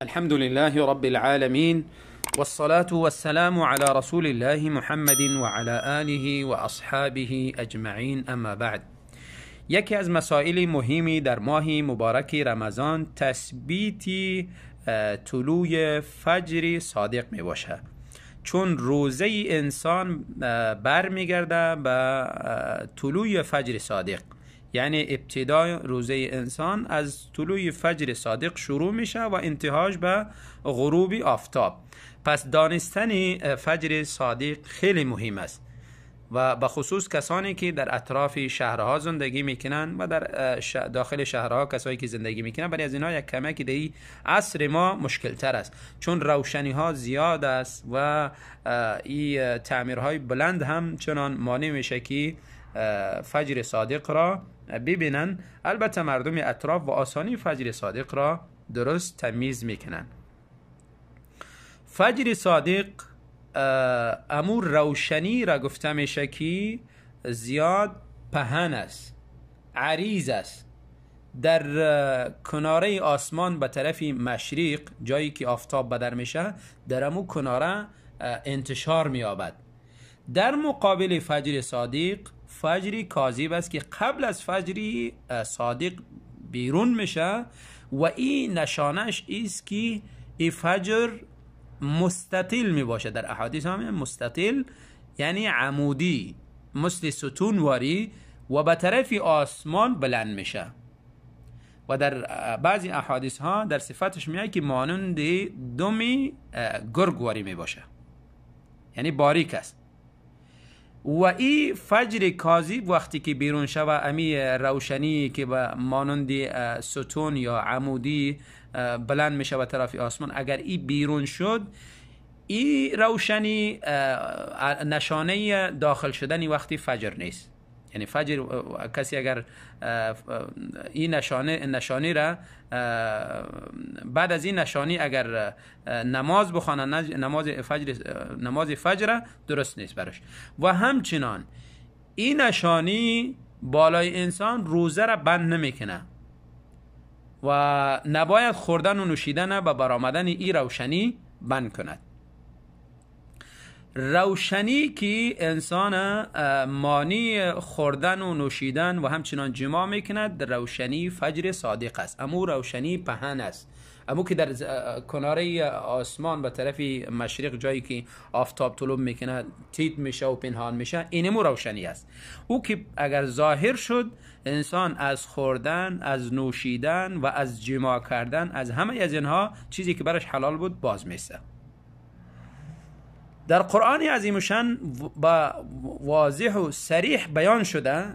الحمد لله رب العالمين، والصلاة والسلام على رسول الله محمد وعلى آله وأصحابه أجمعين، اما بعد. یکی از مسائل مهمی در ماه مبارک رمضان تثبیت طلوع فجر صادق می باشه، چون روزه انسان برمیگرده به طلوع فجر صادق، یعنی ابتدای روزه انسان از طلوع فجر صادق شروع میشه و انتهاش به غروب آفتاب. پس دانستن فجر صادق خیلی مهم است و به خصوص کسانی که در اطراف شهرها زندگی میکنن و در داخل شهرها کسایی که زندگی میکنن، برای از اینها یک کمکی در عصر ما مشکل تر است، چون روشنی ها زیاد است و این تعمیرهای بلند هم چنان مانع میشه که فجر صادق را ببینن. البته مردم اطراف و آسانی فجر صادق را درست تمیز میکنن. فجر صادق امور روشنی را گفته میشه که زیاد پهن است، عریض است، در کناره آسمان به طرف مشرق جایی که آفتاب بدر میشه در امو کناره انتشار مییابد. در مقابل فجر صادق فجر کاذب است که قبل از فجر صادق بیرون میشه و این نشانش است که این فجر مستطیل می باشه. در احادیث هم مستطیل یعنی عمودی، مثل ستون واری و به طرف آسمان بلند میشه. و در بعضی احادیث ها در صفتش میاد که مانند دم گرگ واری می باشه، یعنی باریک است. و این فجر کاذب وقتی که بیرون شوه، امی روشنی که به مانند ستون یا عمودی بلند میشه به طرف آسمان، اگر این بیرون شد، این روشنی نشانه داخل شدن وقتی فجر نیست. یعنی فجر کسی اگر این نشانه را بعد از این نشانی اگر نماز بخوانه، نماز فجر درست نیست براش. و همچنان این نشانی بالای انسان روزه را بند نمیکنه و نباید خوردن و نوشیدن و برآمدن این روشنی بند کند. روشنی که انسان مانی خوردن و نوشیدن و همچنان جماع میکند روشنی فجر صادق است. امو روشنی پهن است، امو که در کناره آسمان به طرف مشرق جایی که آفتاب طلوع میکنه تیت میشه و پنهان میشه، اینمو روشنی است. او که اگر ظاهر شد، انسان از خوردن، از نوشیدن و از جماع کردن، از همه از اینها چیزی که براش حلال بود باز میسته. در قرآن عظیم شان با واضح و صریح بیان شده،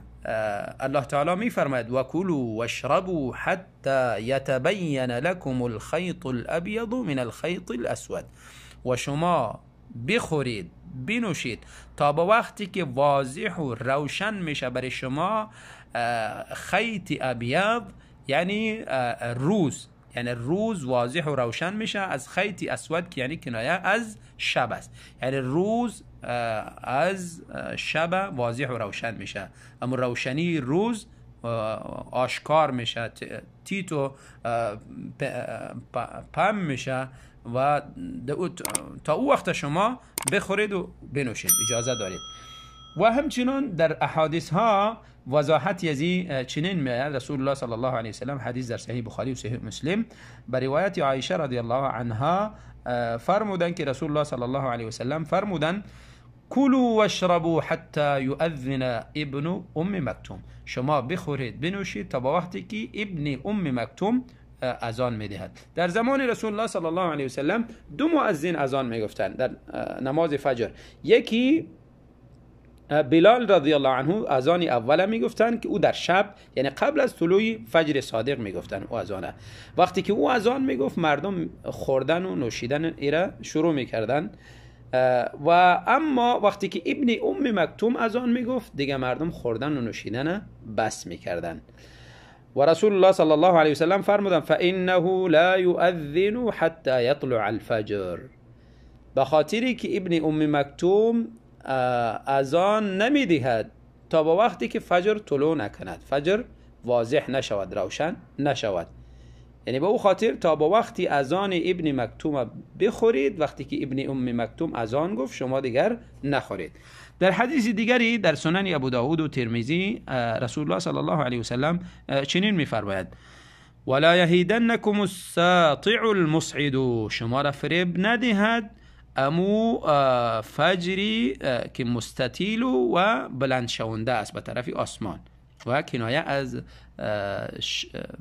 الله تعالی می فرماید و کلوا واشربوا حتی یتبین لكم الخیط الابیض من الخیط الاسود. و شما بخورید بنوشید تا به وقتی که واضح و روشن میشه برای شما خیط ابیض، یعنی روز، یعنی روز واضح و روشن میشه از خیط اسود که یعنی کنایه از شب است، یعنی روز از شب واضح و روشن میشه، اما روشنی روز آشکار میشه، تیت و پم میشه و تا او وقت شما بخورید و بنوشید، اجازه دارید. و همچنان در احادیث ها وضاحت یزی چنین میآید. رسول الله صلی الله علیه وسلم حدیث در صحیح بخاری و صحیح مسلم به روایت عایشه رضی الله عنها فرمودن که رسول الله صلی الله علیه وسلم فرمودن کلوا واشربوا حتی یؤذن ابن ام مکتوم. شما بخورید بنوشید تا با وقتی که ابن ام مکتوم اذان میدهد. در زمان رسول الله صلی الله علیه وسلم دو مؤذن اذان میگفتند در نماز فجر. یکی بلال رضی الله عنه اذان اول میگفتن که او در شب، یعنی قبل از طلوع فجر صادق میگفتن او اذانه. وقتی که او اذان میگفت مردم خوردن و نوشیدن ایره شروع میکردن. و اما وقتی که ابن ام مکتوم اذان میگفت دیگه مردم خوردن و نوشیدن بس میکردن. و رسول الله صلی الله علیه وسلم فرمودن فانه لا یؤذن حتی یطلع الفجر. به خاطری که ابن ام مکتوم اذان نمیدهد تا با وقتی که فجر طلوع نکند، فجر واضح نشود، روشن نشود. یعنی به او خاطر تا با وقتی اذان ابن مکتوم بخورید، وقتی که ابن ام مکتوم اذان گفت شما دیگر نخورید. در حدیث دیگری در سنن ابو داود و ترمذی رسول الله صلی الله علیه و سلم چنین میفرماید: ولا یهیدنکم الساطع المصعد، شما را فریب ندهد امو فجری که مستطیل و بلند شونده است به طرف آسمان، و کنایه از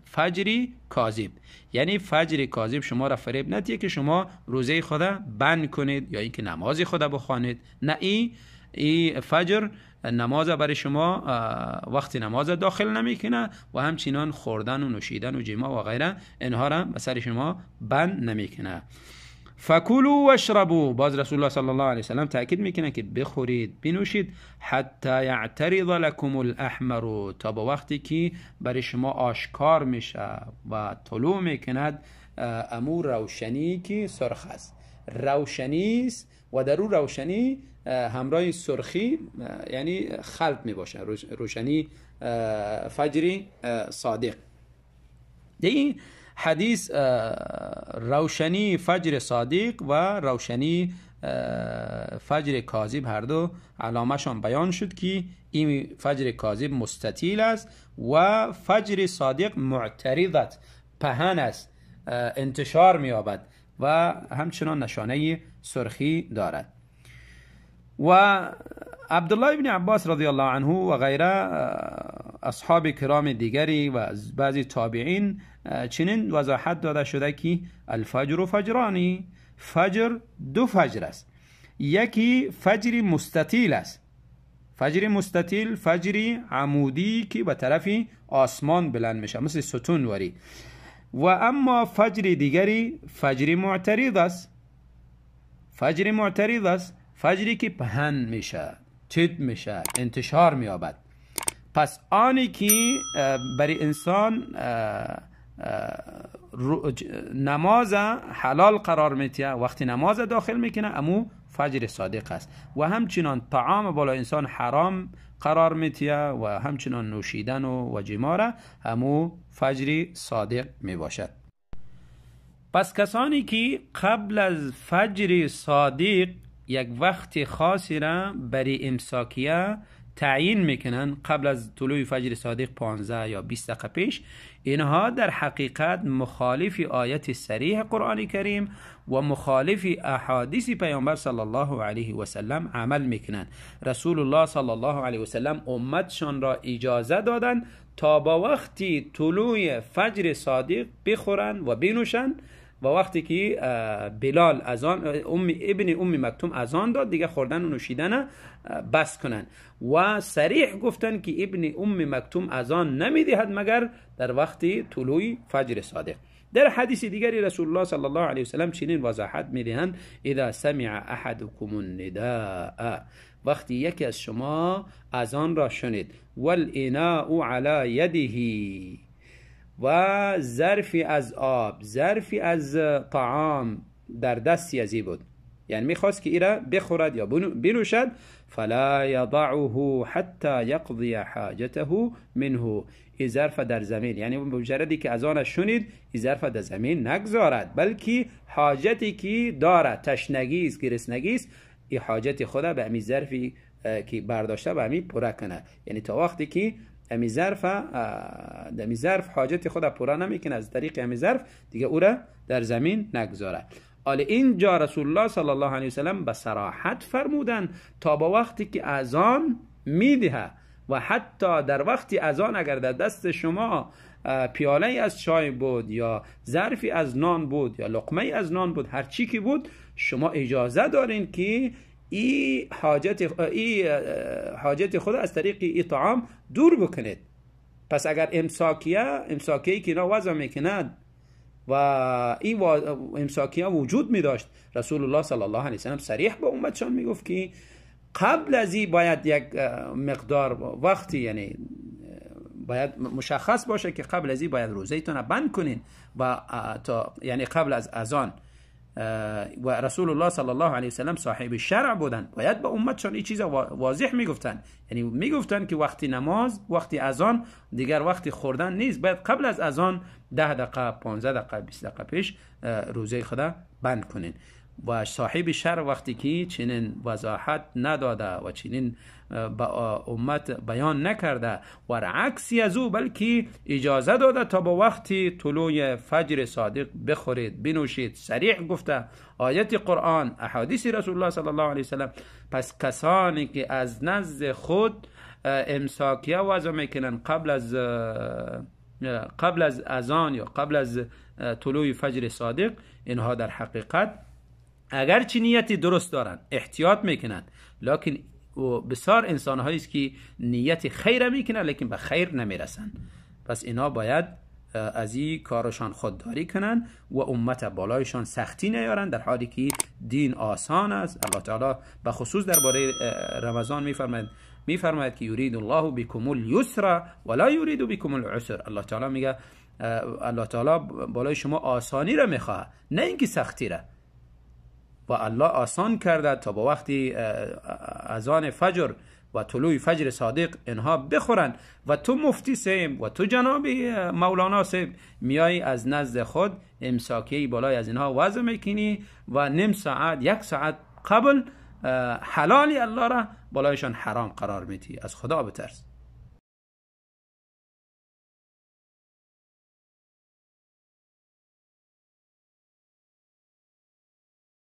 فجری کاذب، یعنی فجر کاذب شما را فریب ندهد که شما روزه خود بند کنید یا اینکه نماز خود بخوانید. نه، ای فجر نماز برای شما وقتی نماز داخل نمیکنه و همچنان خوردن و نوشیدن و جماع و غیره اینها را به سر شما بند نمیکنه. فکلوا واشربوا، باز رسول الله صلی الله علیه وسلم تاکید میکنه که بخورید بنوشید، حتی یعترض لکم الاحمر، تا با وقتی که برای شما آشکار میشه و طلوع میکند امور روشنی که سرخ است، روشنی است و در او روشنی همراه سرخی یعنی خلط می باشه، روشنی فجری صادق. این حدیث روشنی فجر صادق و روشنی فجر کاذب هر دو علامهشان بیان شد که این فجر کاذب مستطیل است و فجر صادق معترض است، پهن است، انتشار می‌یابد و همچنان نشانه سرخی دارد. و عبدالله ابن عباس رضی الله عنه و غیره اصحاب کرام دیگری و بعضی تابعین چنین وضاحت داده شده که الفجر فجرانی، فجر دو فجر است، یکی فجر مستطیل است، فجر مستطیل فجر عمودی که به طرف آسمان بلند میشه مثل ستون وری، و اما فجر دیگری فجر معترض است، فجر معترض است، فجری که پهن میشه، تید میشه، انتشار مییابد. پس آنی که برای انسان نماز حلال قرار میتیه وقتی نماز داخل میکنه امو فجر صادق است، و همچنان طعام بالا انسان حرام قرار میتیه و همچنان نوشیدن و جماره امو فجر صادق میباشد. پس کسانی که قبل از فجر صادق یک وقت خاصی را برای امساکیه تعیین میکنن قبل از طلوع فجر صادق 15 یا 20 دقیقه پیش، اینها در حقیقت مخالف آیت صریح قرآن کریم و مخالف احادیث پیامبر صلی الله علیه و سلم عمل میکنن. رسول الله صلی الله علیه و سلم امتشان را اجازه دادن تا با وقتی طلوع فجر صادق بخورن و بنوشن، و وقتی که بلال اذان ابن ام مکتوم اذان داد دیگه خوردن و نوشیدن بس کنن، و صریح گفتن که ابن ام مکتوم اذان نمیدهد مگر در وقت طلوع فجر صادق. در حدیث دیگری رسول الله صلی الله علیه و سلم چنین وضاحت میدهند: اذا سمع احدکم النداء، وقتی یکی از شما اذان را شنید، والاناء علی یده، و ظرفی از آب، ظرفی از طعام در دست ازی بود، یعنی میخواست که ایرا بخورد یا بنوشد، فلا یضعه حتی یقضی حاجته منه، این ظرف در زمین، یعنی مجردی که از آن شنید این ظرف در زمین نگذارد، بلکه حاجتی که دارد، تشنگی است، گرسنگی است، این حاجت خود به همین ظرفی که برداشته به همین پره کنه، یعنی تا وقتی که امی ظرف حاجت خود پورا نمیکنه از طریق امی ظرف دیگه او را در زمین نگذاره. حالا اینجا رسول الله صلی الله علیه وسلم به صراحت فرمودن تا با وقتی که اذان میده و حتی در وقتی اذان اگر در دست شما پیاله از چای بود یا ظرفی از نان بود یا لقمه از نان بود، هر چی که بود، شما اجازه دارین که ای حاجت خود از طریق ای طعام دور بکنید. پس اگر امساکیه که اینا وضع میکند و این امساکیه وجود میداشت، رسول الله صلی الله علیه وسلم صریح به امتشان میگفت که قبل از این باید یک مقدار وقتی، یعنی باید مشخص باشه که قبل از این باید روزه تون بند کنین و تا، یعنی قبل از اذان، و رسول الله صلی الله علیه وسلم صاحب شرع بودن، باید به امتشان این چیز واضح میگفتن. یعنی میگفتن که وقتی نماز، وقتی اذان، دیگر وقتی خوردن نیست، باید قبل از اذان 10 دقیقه، 15 دقیقه، 20 دقیقه پیش روزه خدا بند کنین. و صاحب شرع وقتی که چنین وضاحت نداده و چنین به امت بیان نکرده و عکسی از او، بلکه اجازه داده تا با وقتی طلوع فجر صادق بخورید بنوشید، صریح گفته آیت قرآن، احادیث رسول الله صلی الله علیه وسلم. پس کسانی که از نزد خود امساکیه وضع میکنن قبل از اذان یا قبل از طلوع فجر صادق، اینها در حقیقت اگرچه نیت درست دارن، احتیاط میکنن، لکن بسیار انسان هایی است که نیت خیر میکنن لیکن به خیر نمیرسن. پس اینا باید از این کارشان خودداری کنن و امت بالایشان سختی نیارن، در حالی که دین آسان است. الله تعالی به خصوص درباره رمضان میفرماید که یرید الله بكم اليسر ولا یرید بكم العسر. الله تعالی میگه الله تعالی بالای شما آسانی را میخواه، نه اینکه سختی را. و الله آسان کرده تا با وقتی اذان فجر و طلوع فجر صادق اینها بخورن و تو مفتی صاحب و تو جناب مولانا صاحب میای از نزد خود امساکی بالای از اینها وضع میکنی و نیم ساعت یک ساعت قبل حلال الله را بالایشان حرام قرار میدی. از خدا بترس.